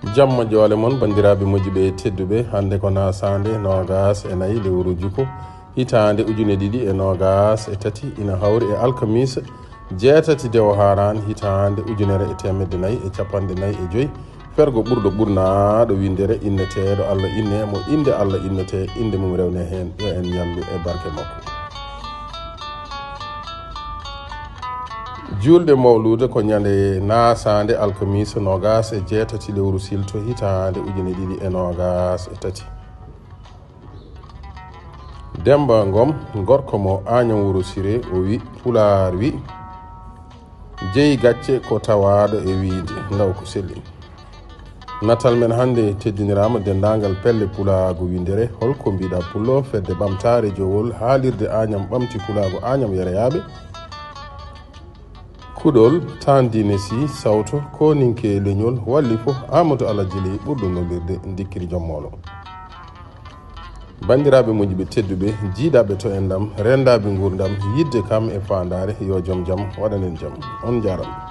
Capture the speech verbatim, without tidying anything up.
Jamma joole mon, banndiraaɓe moƴƴuɓe e tedduɓe. Hannde ko nasaande noogas e nayi lewru juko, hitaande ujune ɗiɗi e noogas e tati, ina hawri e alkamiisa jeetati dewo haaraan, hitaande ujunere e teemedde nayi e capanɗe nayi e joy. Fergo ɓurɗo ɓurnaaɗo winndere inneteeɗo Allah inne mo, innde Allah innetee, innde mum rewnee heen. Yo en ñallu e barke makko. Juulde mawluuda ko ñande nasaande alkamiisa noogas e jeetati lewru silto, hitaande ujune ɗiɗi e noogas e tati. Demba Ngom, gorko mo Añam Wuro Siree, o wi, Pulaar wi, "Jeyi gacce ko tawaaɗo e wiyde, ndaw ko selli." Natal men hannde teddiniraama denndaangal pelle pulaagu winndere. Holko mbiɗa pullo? Fedde Ɓamtaare Jowol, haalirde Añam ɓamti pulaagu Añam Yereyaaɓe. Kuɗol, Tandine Sy, sawto, Koninke Leñol, walli fof, Amadou Alajili ɓurɗo nolirde, ndikkiri joom moolo. Banndiraaɓe moƴƴuɓe tedduɓe, jiidaɓe to enɗam, renndaaɓe nguurndam, yiɗde kam e faandaare, yo joom jam waɗan en jam. On njaaraama.